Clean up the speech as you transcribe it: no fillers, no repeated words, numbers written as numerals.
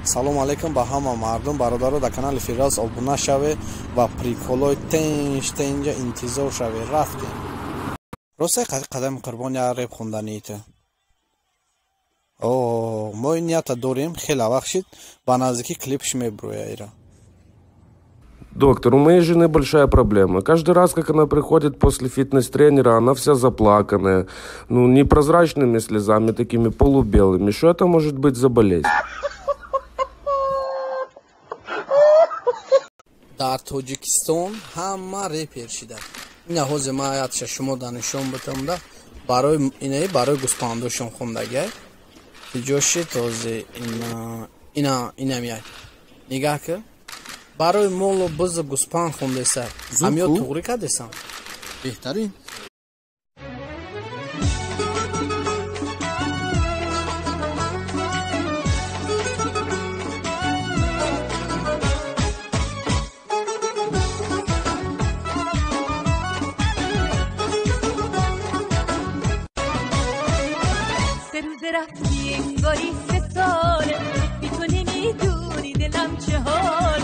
Салом алейкум ба ҳама мардум, бародаро, дар канали Фирдавс обуна шавед ва приколои тенж тенҷа интизор шавед. Рафтем. Росте қадами қурбон я реп хонданиите. О, мо ин нията дорем, хеле вақт шид, ба наздикӣ клипш меброя ира. Доктор, у моей жены большая проблема. Каждый раз, как она приходит после фитнес-тренера, она вся заплаканная. Ну, непрозрачными слезами, такими полубелыми. Что это может быть за болезнь? Дар Тоҷикистон ҳама репер шида. Ина ҳозир ман аятша шумо да нишон битам да барои инаи барои гӯспандошон хондагиай. Иҷо шид ҳозир ина ина инам яй. Нигаҳ кӣ. Барои молу бизу гӯспанд хондеса. Ҳамё туғрӣ кардесам. Беҳтарин. رفتی انگاری سه ساله، بی تو نمیدونی دلم چه حاله.